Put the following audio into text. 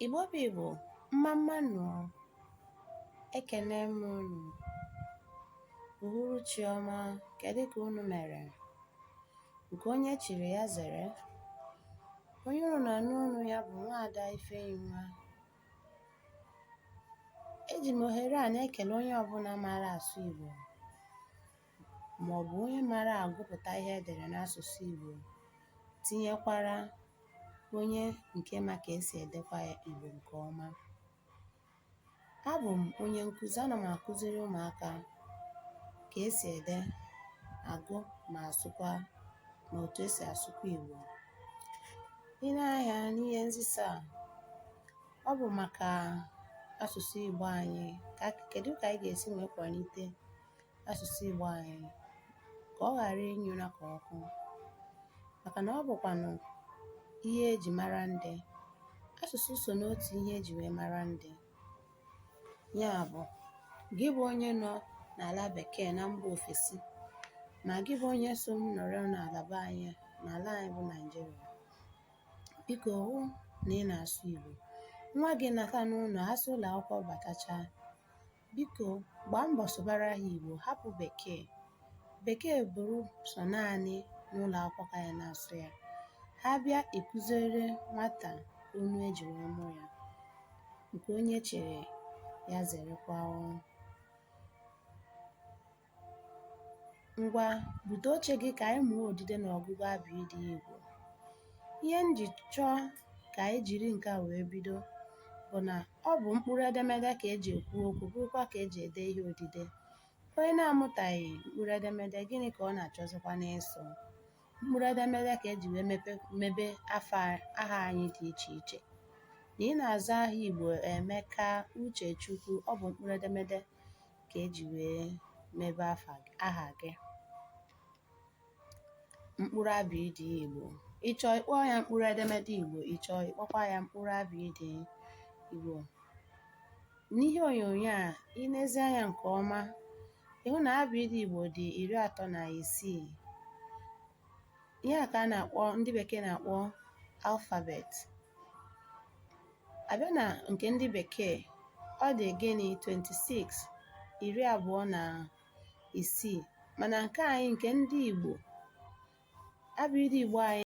Igbo bụ Igbo, mma mma nụ o. Ekene m unu. Uhuruchi ọma, kedu ka unu mere? Nke onye chiri ya zere. Onye unu na-anụ olu ya bụ Nwaada Ifeyinwa. Eji m ohere a na-ekele onye ọbụla maara asụ Igbo ma ọ bụ onye maara agụpụta ihe e dere n'asụsụ Igbo, tinyekwara onye nke ma ka esi edekwa Igbo nke ọma. Abụ m onye nkụzi, ana m akụziri ụmụaka ka esi ede, agụ ma asụkwa ma otu esi asụkwa Igbo. I nee anya n'ihe nzisa a, ọ bụ maka asụsụ Igbo anyị ka kedu ka anyị ga-esi wee kwalite asụsụ Igbo anyị ka ọ ghara ịnyụna ka ọkụ, maka na ọ bụkwanụ ihe eji mara ndị. Asụsụ so n'otu ihe eji wee mara ndị. Ya bụ, gị bụ onye nọ n'ala bekee na mba ofesi, ma gị bụ onye so m nọrọ n'ala be anyị, n'ala anyị bụ Naịjirịa, biko hụ na ị na-asụ Igbo. Nwa gị nata n'ụlọ, ha si ụlọ akwụkwọ batachaa, biko gbaa mbọ sụbara ha Igbo, hapụ bekee. Bekee bụrụ sọ naanị n'ụlọ akwụkwọ ka anyị na-asụ ya. Ha bịa, ịkụziere nwata onu eji wee mụ ya. Nke onye chiri ya zerekwa o. Ngwa, bute oche gị ka anyị mụọ odide na ọgụgụ abịdịị Igbo. Ihe m ji chọọ ka anyị jiri nke a wee bido bụ na ọ bụ mkpụrụ edemede ka eji ekwu okwu, bụrụkwa ka eji ede ihe odide. Onye na-amụtaghị mkpụrụ edemede, gịnị ka ọ na-achọzikwa n'ịsụ? Mkpụrụ edemede ka eji wee mebe aha anyị dị iche iche. Na ị na-aza aha Igbo Emeka, Uchechukwu, ọ bụ mkpụrụ edemede ka eji wee mebe aha gị. Mkpụrụ abịdịị Igbo. Ị chọọ ịkpọ ya mkpụrụ edemede Igbo, ị chọọ ịkpọkwa ya mkpụrụ abịdịị Igbo. N'ihe onyonyo a, i nezie anya nke ọma, ị hụ na abịdịị Igbo dị 36. Ihe a ka a na-akpọ, ndị bekee na-akpọ alphabet. A bịa na nke ndị bekee, ọ dị gịnị? 26, 26. Mana nke anyị, nke ndị Igbo, abịdịị Igbo anyị